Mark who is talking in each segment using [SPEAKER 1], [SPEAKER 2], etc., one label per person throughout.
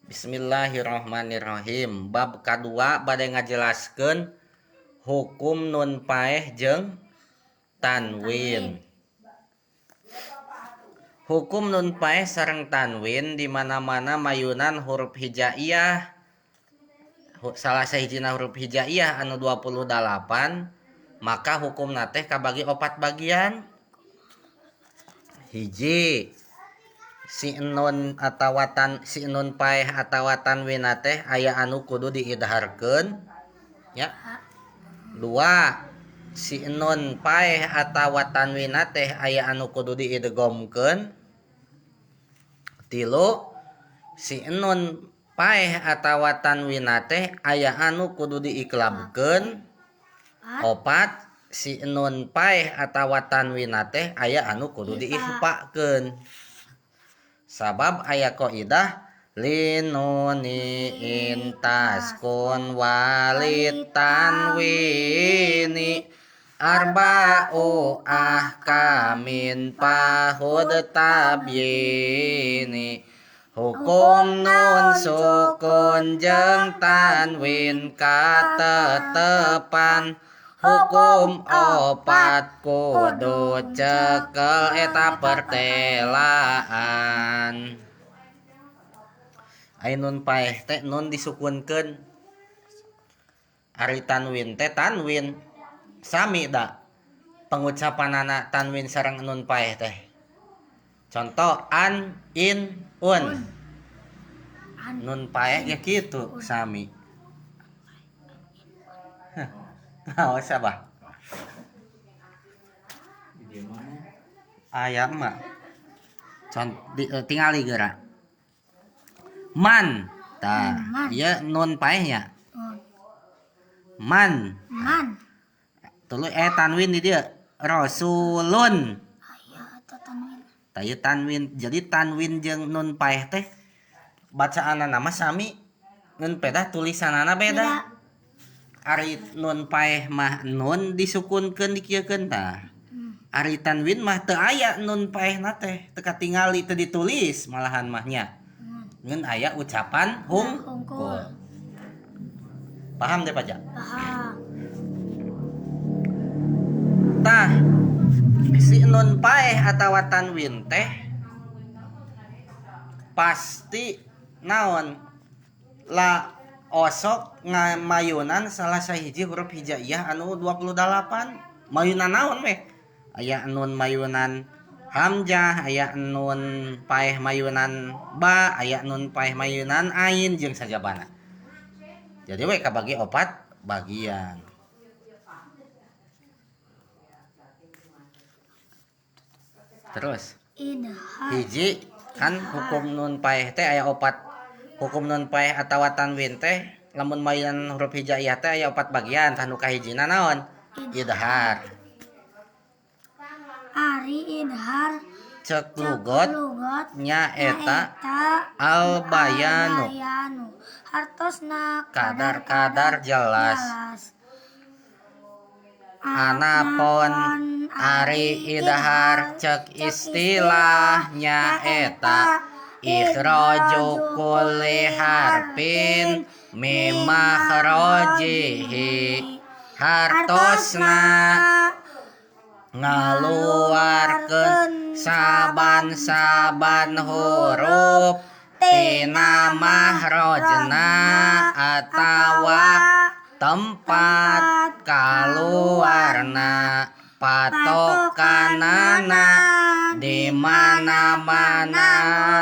[SPEAKER 1] Bismillahirrahmanirrahim. Bab kadua bade ngajelaskeun hukum nun paeh jeung tanwin. Hukum nun paeh sareng tanwin di mana-mana mayunan huruf hijaiyah salah sahijina huruf hijaiyah anu 28 maka hukumna teh kabagi opat bagian. Hiji, si nun atawa tan si nun paeh atawa tanwinna teh aya anu kudu diidharkeun nya. Dua, si nun paeh atawa tanwinna teh aya anu kudu diidghamkeun. Tilu, si nun paeh atawa tanwinna teh aya anu kudu diiklabkeun. Opat, si nun paeh atawa tanwinna teh aya anu kudu diikhfakeun. Sabab aya kaidah linuni intaskun walit tanwini arba'u ahkamin pahud tabyini. Hukum nun sukun jeung tanwin katetepan hukum opat kudu cekel eta pertelaan. Ai nun paeh teh nun disukunkeun, ari tanwin teh tanwin sami da pengucapanana tanwin sareng nun paeh teh. Contoh an, in, un. Nun paeh ge kitu sami. Ngaos abah? Aya mah. Tingali geura. Man. Tah, ieu nun paeh nya. Man.
[SPEAKER 2] Man.
[SPEAKER 1] Tuluy tanwin di dieu. Rasulun. Tah ieu tanwin. Jadi tanwin jeung nun paeh teh bacaanana mah sami, ngan pedah tulisanana beda. Ari nun paeh mah nun disukunkeun dikieukeun tah. Ari tanwin mah teu aya nun paehna teh, teu katingali, teu ditulis malahan mah nya. Ngan aya ucapan hungkul. Paham teh Paja?
[SPEAKER 2] Paham.
[SPEAKER 1] Tah, si nun paeh atawa tanwin teh pasti naon la osok ngamayunan salah sahiji huruf hijaiyah anu 28. Mayunan naon weh? Aya nun mayunan hamzah, aya nun paeh mayunan ba, aya nun paeh mayunan ain jeung sajabana. Jadi we kabagi opat bagian. Terus hiji kan hukum nun paeh teh aya opat. Hukum nun paeh atawa tanwin teh lamun mayunan huruf hijaiyah teh aya opat bagian. Tah nu kahijina naon? Idhar.
[SPEAKER 2] Ari idhar
[SPEAKER 1] cek lugot nya eta al bayanu
[SPEAKER 2] hartosna
[SPEAKER 1] kadar-kadar jelas. Anapun ari idhar cek istilahnya eta ikhraju kulli harfin mim makhrajihi hartosna ngaluarkeun saban-saban huruf tina mahrajna atawa tempat kaluarna patokanana di mana-mana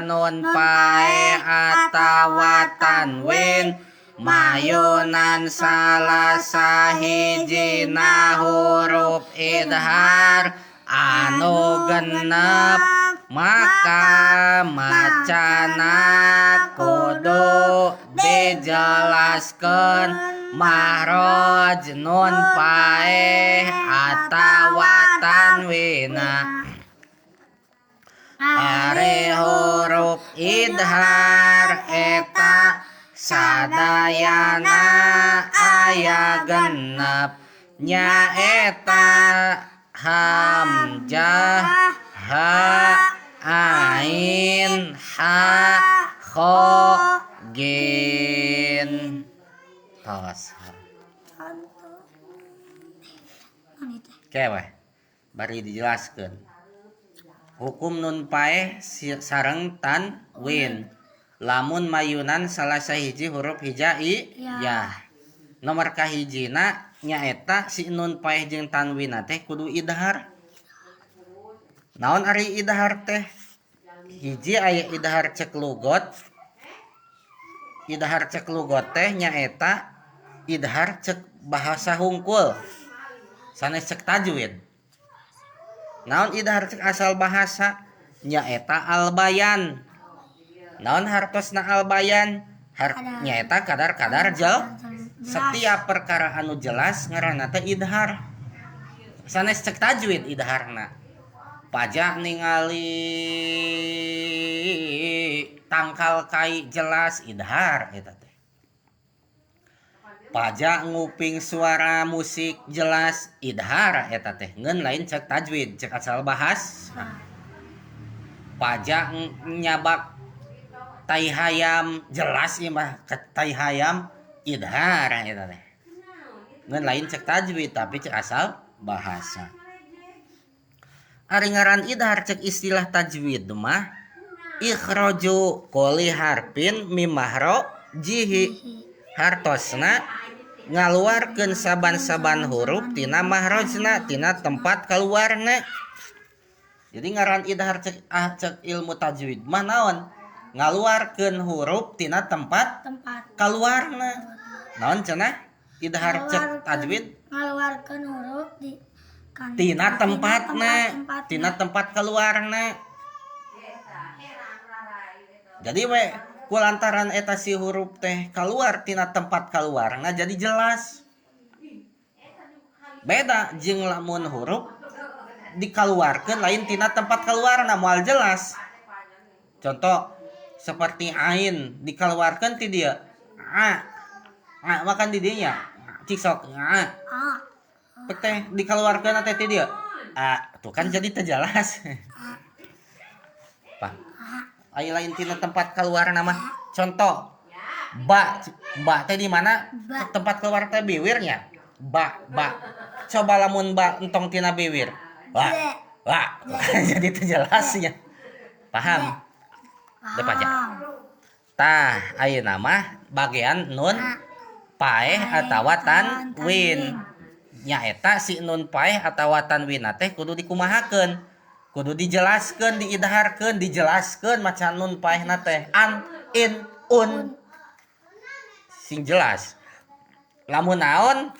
[SPEAKER 1] nun paeh atawa tanwin mayunan salah sahijina huruf idhar anu genep maka macana kudu dijelaskeun mahraj nun paeh atawa tanwina. Ari huruf idhar eta sadayana aya genep nyaeta hamzah, ha, ain, ha, kho, Gin. Tos.
[SPEAKER 2] Contoh. Naon itu?
[SPEAKER 1] Oke weh. Bari dijelaskeun. Hukum nun paeh sareng tanwin. Lamun mayunan salah sahiji huruf hijai
[SPEAKER 2] Ya.
[SPEAKER 1] ya. Nomor kahijina nyaeta si nun paeh jeung tanwin teh kudu idhar. Naon ari idhar teh? Hiji aya idhar cek lugot. Idhar cek lugot teh nyaeta idhar cek bahasa hungkul. Sanes cek tajwid. Naon idhar cek asal bahasa? Nyaeta albayan. Naon hartosna albayan? Nyaeta kadar-kadar jel. Setiap perkara anu jelas ngaranna teh idhar. Sanes cek tajwid idharna. Pajak ningali tangkal kai jelas idhar eta teh. Pajak nguping suara musik jelas idhar eta teh. Ngeun lain cek tajwid, cek asal bahas. Pajak nyabak tai hayam jelas ieu mah tai hayam idhar eta teh. Ngeun lain cek tajwid tapi cek asal bahasa. Ari ngaran idhar cek istilah tajwid mah ikhraju qoli harfin mimahro jihi. Hartosna ngaluarkeun saban-saban huruf tina mahrojna, tina tempat kaluarna. Jadi ngaran idhar cek cek ilmu tajwid mah naon? Ngaluarkeun huruf tina tempat kaluarna. Naon cenah? Idhar cek tajwid
[SPEAKER 2] ngaluarkeun huruf di
[SPEAKER 1] tina tempatna, tina tempat keluarna. Jadi we kulantaran eta si huruf teh keluar tina tempat keluarna jadi jelas. Beda jeung lamun huruf dikaluarkeun lain tina tempat keluarna moal jelas. Contoh seperti ain dikaluarkeun ti dieu. A. A makan di dieu nya. Cik sok a. Teh dikeluarkan teh ti dieu. A, tuh kan jadi teu jelas. Pak. Aya lain tina tempat keluarna mah. Contoh ba, ba teh di mana? Tempat keluar teh biwirnya. Ba, ba. Coba lamun ba entong tina biwir. Wa. Wa. Jadi teu jelasnya. Paham? Depan aja. Tah, ayeuna mah bagian nun paeh atawa tanwin. Nyaeta si nun paeh atawa tanwin teh kudu dikumahakeun, kudu dijelaskeun, diidharkeun, dijelaskeun maca nun paehna teh an, in, un, sing jelas. Lamun naon?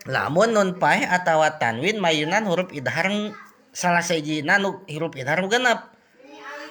[SPEAKER 1] Lamun nun paeh atawa tanwin mayunan huruf idhar salah sahijina nu huruf idhar nu genep.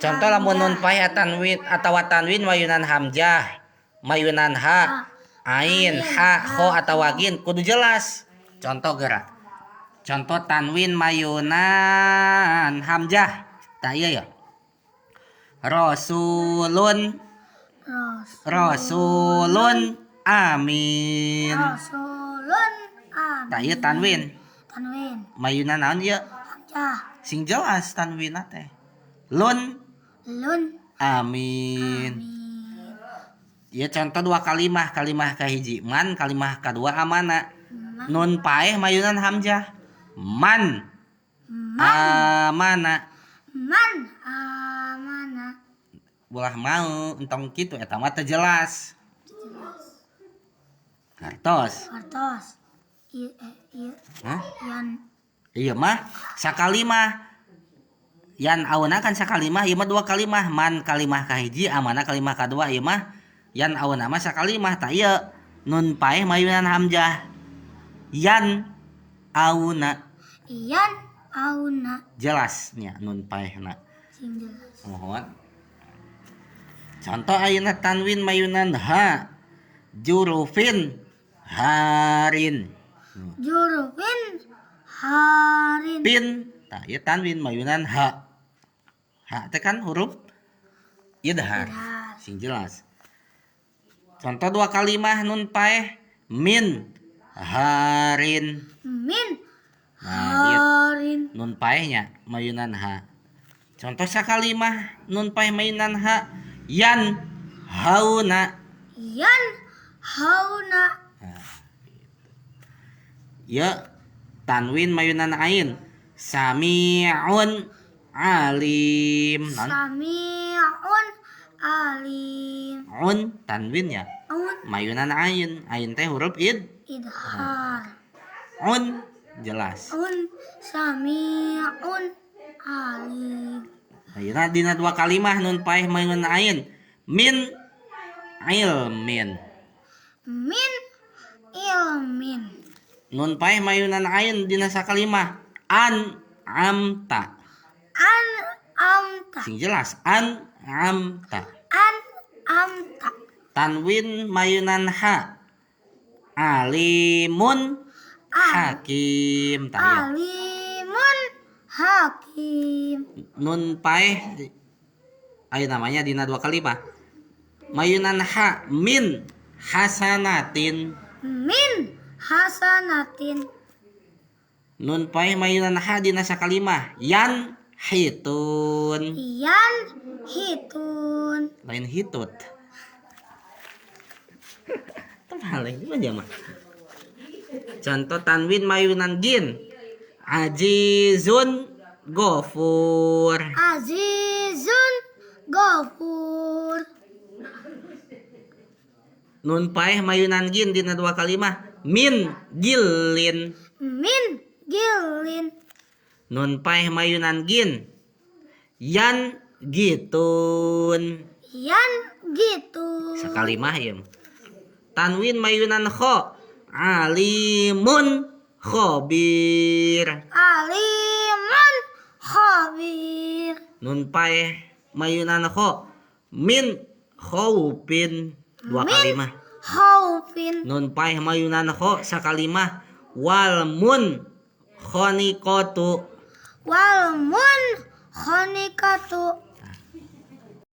[SPEAKER 1] Contoh lamun nun paeh tanwin atawa tanwin mayunan hamzah, mayunan ha, ain, ha, kho atawa gin kudu jelas. Contoh gerak. Contoh tanwin mayunan hamzah. Tah ieu ya. Rasulun. Rasulun amin.
[SPEAKER 2] Rasulun amin.
[SPEAKER 1] Tah ieu tanwin.
[SPEAKER 2] Tanwin.
[SPEAKER 1] Mayunan naon ieu?
[SPEAKER 2] Hamzah.
[SPEAKER 1] Sing jelas tanwinna teh. Lun.
[SPEAKER 2] Lun.
[SPEAKER 1] Amin.
[SPEAKER 2] Amin.
[SPEAKER 1] Ieu contoh dua kalimah, kalimah kahiji man, kalimah kadua amana. Nun paeh mayunan hamzah. Man. Amana.
[SPEAKER 2] Man amana.
[SPEAKER 1] Ulah mau entong kitu eta mah teu jelas. Hartos.
[SPEAKER 2] Hartos. Ieu ieu.
[SPEAKER 1] Hah?
[SPEAKER 2] Yan.
[SPEAKER 1] Ieu mah sakalimah. Yan auna kan sakalimah, ieu mah dua kalimah. Man kalimah kahiji, amana kalimah kadua, ieu mah yan auna mah sakalimah. Tah ieu nun paeh mayunan hamzah. Yan auna.
[SPEAKER 2] Yan auna.
[SPEAKER 1] Jelasnya nun paehna.
[SPEAKER 2] Sing jelas.
[SPEAKER 1] Mohon. Contoh ayeuna tanwin mayunan ha. Jurufin harin.
[SPEAKER 2] Jurufin harin.
[SPEAKER 1] Pin. Tah ieu tanwin mayunan ha. Ha teh kan huruf idhar. Sing jelas. Contoh dua kalimah nun paeh min harin.
[SPEAKER 2] Min.
[SPEAKER 1] Nah,
[SPEAKER 2] harin.
[SPEAKER 1] Nun paehnya mayunan ha. Contoh sakalimah nun paeh mayunan ha. Yan hauna.
[SPEAKER 2] Yan hauna.
[SPEAKER 1] Nah, gitu. Ya tanwin mayunan ain. Sami'un alim. Non?
[SPEAKER 2] Sami'un alim.
[SPEAKER 1] Un tanwin ya.
[SPEAKER 2] Un
[SPEAKER 1] Mayunan ain. Ain teh huruf id.
[SPEAKER 2] Idhar.
[SPEAKER 1] Un jelas.
[SPEAKER 2] Un sami'un alim.
[SPEAKER 1] Ayeuna dina dua kalimah nun paeh mayunan ain. Min ilmin.
[SPEAKER 2] Min ilmin.
[SPEAKER 1] Nun paeh mayunan ain dina sakalimah. An amta.
[SPEAKER 2] An amta.
[SPEAKER 1] Sing jelas an amta.
[SPEAKER 2] An amta.
[SPEAKER 1] Tanwin mayunan ha. Alimun hakim. Tah
[SPEAKER 2] Alimun hakim.
[SPEAKER 1] Nun paeh ayo namanya dina dua kalimah. Mayunan ha min hasanatin.
[SPEAKER 2] Min hasanatin.
[SPEAKER 1] Nun paeh mayunan ha dina sakalimah. Yan hitun.
[SPEAKER 2] Yan hitun.
[SPEAKER 1] Lain hitut. Terbalik aja mah. Contoh tanwin mayunan gin. Azizun gofur.
[SPEAKER 2] Azizun gofur.
[SPEAKER 1] Nun paeh mayunan gin dina dua kalimah. Min gilin.
[SPEAKER 2] Min gilin.
[SPEAKER 1] Nun paeh mayunan gin. Yan gitun.
[SPEAKER 2] Yan gitu.
[SPEAKER 1] Sakalimah ya. Tanwin mayunan kho. Alimun khobir.
[SPEAKER 2] Alimun khabir.
[SPEAKER 1] Nun paeh mayunan kho. Min khaupin. Dua
[SPEAKER 2] Min
[SPEAKER 1] kalimah.
[SPEAKER 2] Khaufin.
[SPEAKER 1] Nun paeh mayunan kho sakalimah. Wal mun khoniqatu.
[SPEAKER 2] Wal mun khoniqatu.